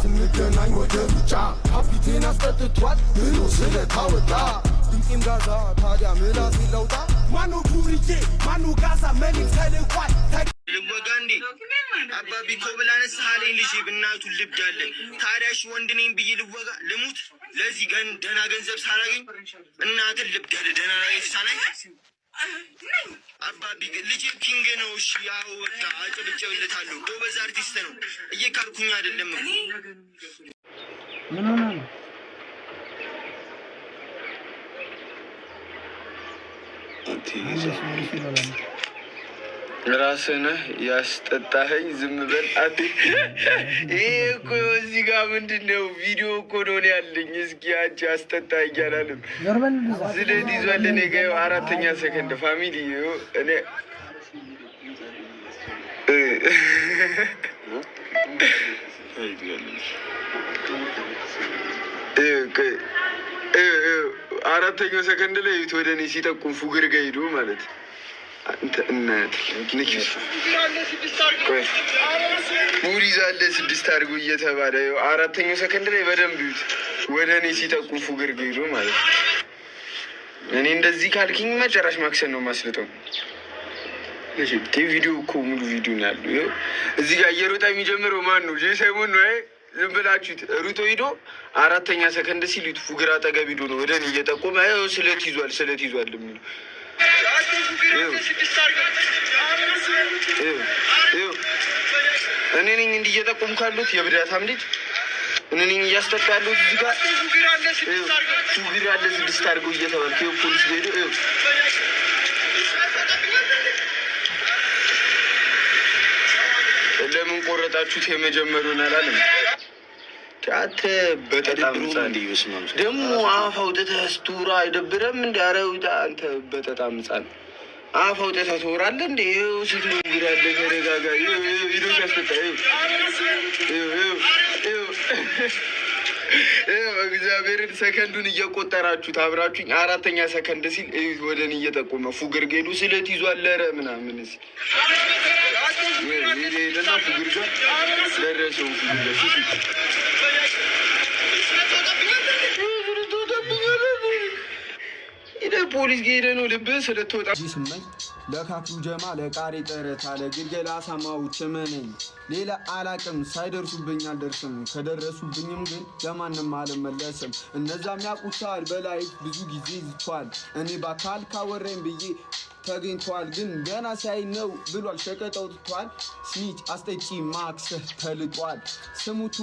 ስንገናኝ ወደ ሩጫ ሀፒቴን አስጠጥቷል ብሎ ስለታወጣ ድምፄም ጋዛ ታዲያ ምላሴ ለውጣ። ማኑ ዱርዬ ማኑ ጋዛ መልክ ተልቋል። ልወጋ እንዴ? አባቢ ኮብል አነሳህ ልጄ ብናቱ ልብዳለ። ታዲያ እሺ ወንድ ነኝ ብዬ ልወጋ? ልሙት ለዚህ ገን ደህና ገንዘብ ሳላገኝ? እናትን ልብዳለ፣ ደህና life ሳላይ። አባቢ ልጄ king ነው። እሺ ያው በቃ አጨብጨብለታለሁ። ጎበዝ አርቲስት ነው። እየካልኩኝ አይደለም እኮ። ምን ሆነ ነው? ራስህ ነህ ያስጠጣኸኝ። ዝም በል። ይሄ እኮ እዚህ ጋር ምንድን ነው? ቪዲዮ እኮ ነው ያለኝ። እስኪ አንቺ አስጠጣኸኝ አላለም። ስለት ይዟል። እኔ ጋ ይኸው አራተኛ ሰከንድ family እኔ አራተኛው ሰከንድ ላይ ወደ እኔ ሲጠቁም ፉግር ጋ ሂዶ ማለት አንተ እናት ንኪሱ ሙድ ይዛለ ስድስት አድርጎ እየተባለ አራተኛው ሰከንድ ላይ በደንብ ይዩት። ወደ እኔ ሲጠቁም ፉግር ጋ ሂዶ ማለት ነው። እኔ እንደዚህ ካልኪኝ መጨረሻ ማክሰን ነው ማስልጠው። ቪዲዮ እኮ ሙሉ ቪዲዮ ነው ያለው። እዚህ ጋር እየሮጠ የሚጀምረው ማን ነው? ጄ ሳይሞን ነው። ዝም ብላችሁት ሩጦ ሂዶ አራተኛ ሰከንድ ሲል ፉግር አጠገብ ሂዶ ነው ወደ እኔ እየጠቆመ ስለት ይዟል፣ ስለት ይዟል የሚለው። እኔ ነኝ እንዲህ እየጠቆምኩ ያሉት። የብዳታም ልጅ እኔ ነኝ እያስጠጣ ያሉት። እዚህ ጋር ፉግር አለ ስድስት አድርገው እየተባልክ ፖሊስ ሄዶ ለምን ቆረጣችሁት? የመጀመሪያውን አላለም። አንተ በጠጣም ህፃን ደግሞ አፍ አውጥተህ ስትውራ አይደብረም? እንደ ኧረ አንተ በጠጣም ህፃን አፍ አውጥተህ ትወራለህ እንደ ይኸው ስትል ያለ ተረጋጋ። ሂዶ ሲያስጠጣ እግዚአብሔርን ሰከንዱን እየቆጠራችሁት አብራችሁኝ አራተኛ ሰከንድ ሲል ወደ እኔ እየጠቆመ ፉግር ጌዱ ስለት ይዟል ለረ ምናምን ሲል ሄደና ፉግር ጋር ደረሰው። ፉግር ጋር ሄደህ ፖሊስ ጋር ሄደህ ነው ልብህ ስለትወጣ። ስመኝ ለካክሉ ጀማ ለቃሪ ጠረት አለ ግልገል አሳማዎች እመነኝ ሌላ አላቅም። ሳይደርሱብኝ አልደርስም፣ ከደረሱብኝም ግን ለማንም አልመለስም። እነዛም ያውቁታል፣ በ life ብዙ ጊዜ ዝቷል። እኔ በአካል ካወረኝ ብዬ ተገኝቷል፣ ግን ገና ሲያይ ነው ብሏል። ሸቀጥ አውጥቷል። Snitch አስጠጪ ማክስህ ተልጧል ስሙቱ።